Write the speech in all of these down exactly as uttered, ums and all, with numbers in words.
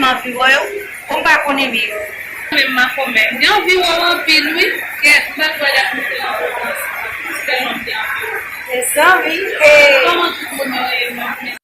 Anvi wè w, bon, m pa konnen byen. Menm makomè. M te anvi wè w anpil, wi. Kèt, m pa t wè dat nou te rankontre ansanm. Tèlman m te anvi wè w. Se sa, wi. E kòman tout moun yo ye menm?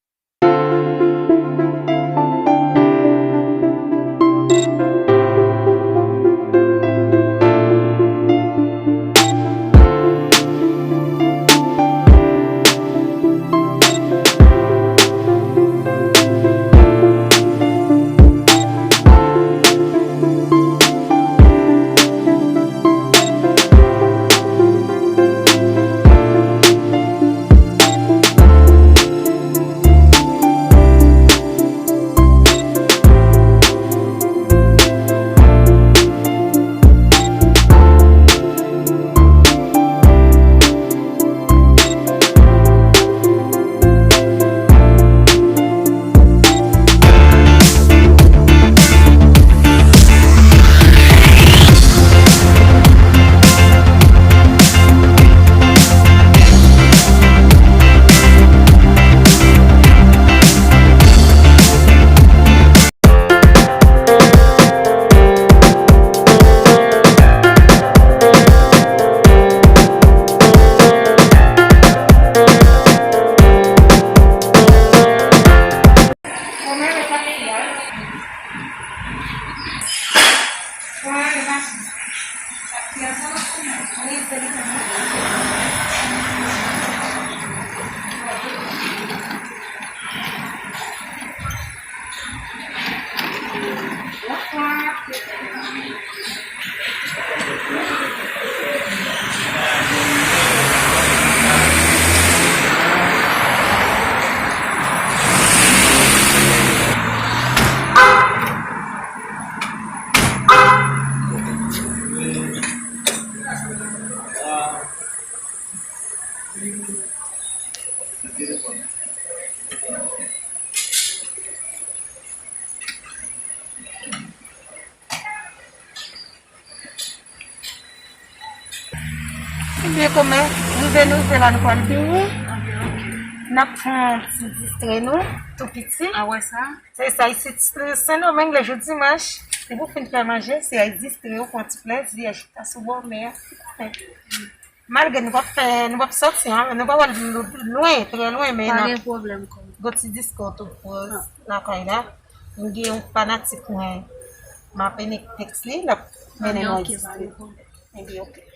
Ebyen, kòmè, rive nou rive la, nou pral bini. N ap fè yon ti distrè nou, tou piti. A wè sa? Se sa, isit, Sendomeng, lè jou dimanch, se pou fin fè manje, se ay distrè w, pran ti plèzi, ay chita sou bò mè a. Malgre nou p ap fè, nou p ap sòti, an, nou p ap al lwen, trè lwen, men n ap gen yon ti diskò tou pou lakay la. M gen yon fanatik mwen, m ap mennen tèks li, l ap mennen nou enregistre. Ebyen, oke.